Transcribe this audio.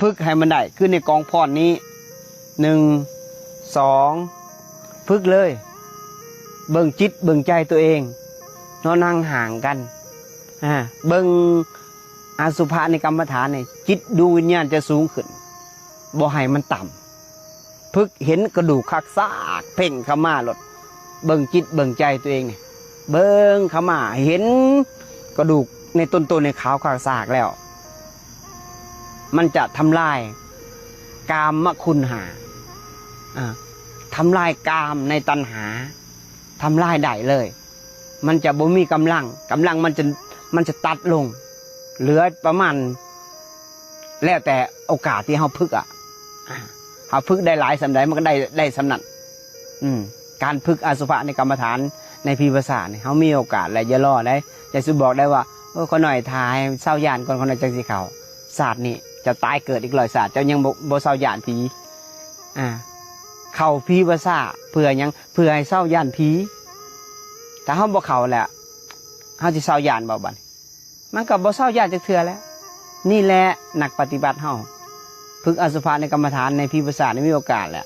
ຝຶກໃຫ້ມັນໄດ້ ຄືໃນກອງພອນນີ້ ໜຶ່ງ ສອງ ຝຶກເລີຍ ເບິ່ງຈິດເບິ່ງໃຈຕົວເອງ ເນາະ ນັ່ງຫ່າງກັນ ອາ ເບິ່ງອະສຸພະໃນກຳມະຖານນີ້ ຈິດດວງວິນຍານຈະສູງຂຶ້ນ ບໍ່ໃຫ້ມັນຕ່ຳ ຝຶກເຫັນກະດູກຄາກຊາກ ເພັ່ງເຂົ້າມາໂລດ ເບິ່ງຈິດເບິ່ງໃຈຕົວເອງນີ້ ເບິ່ງເຂົ້າມາ ເຫັນກະດູກໃນຕົ້ນໂຕນີ້ຂາວຄາກຊາກແລ້ວ ມັນຈະທຳລາຍກາມມະຄຸນຫ້າ ອາ ທຳລາຍກາມໃນຕັນຫາ ທຳລາຍໄດ້ເລີຍ ມັນຈະບໍ່ມີກຳລັງ ກຳລັງມັນຈະ ມັນຈະຕັດລົງ ເຫຼືອປະມານ ແລ້ວແຕ່ໂອກາດທີ່ເຮົາຝຶກອະ ອາ ເຮົາຝຶກໄດ້ຫຼາຍສ່ຳໃດ ມັນກໍໄດ້ ໄດ້ສ່ຳນັ້ນ ອືມ ການຝຶກອະສຸພະໃນກຳມະຖານໃນພີວະສາດນີ້ ເຮົາມີໂອກາດແລ້ວ ຢ່າລໍໄດ໋ ຢ່າຊິບອກໄດ້ວ່າ ໂອ້ ຂ້ານ້ອຍຖ້າໃຫ້ເຊົາຢ້ານກ່ອນ ຂ້ານ້ອຍຈັ່ງຊິເຂົ້າ ຊາດນີ້ຈະຕາຍເກີດອີກຮ້ອຍຊາດ ເຈົ້າຍັງບໍ່ ບໍ່ເຊົາຢ້ານຜີ ອາ ເຂົ້າພີວະສາດເພື່ອຫຍັງ? ເພື່ອໃຫ້ເຊົາຢ້ານຜີ ຖ້າເຮົາບໍ່ເຂົ້າແລ້ວ ເຮົາຊິເຊົາຢ້ານບໍ່ບັດນີ້? ມັນກໍບໍ່ເຊົາຢ້ານຈັກເທື່ອແລ້ວ ນີ້ແຫຼະ ນັກປະຕິບັດເຮົາ ຝຶກອະສຸພະໃນກຳມະຖານໃນພີວະສາດນີ້ ມີໂອກາດແລ້ວ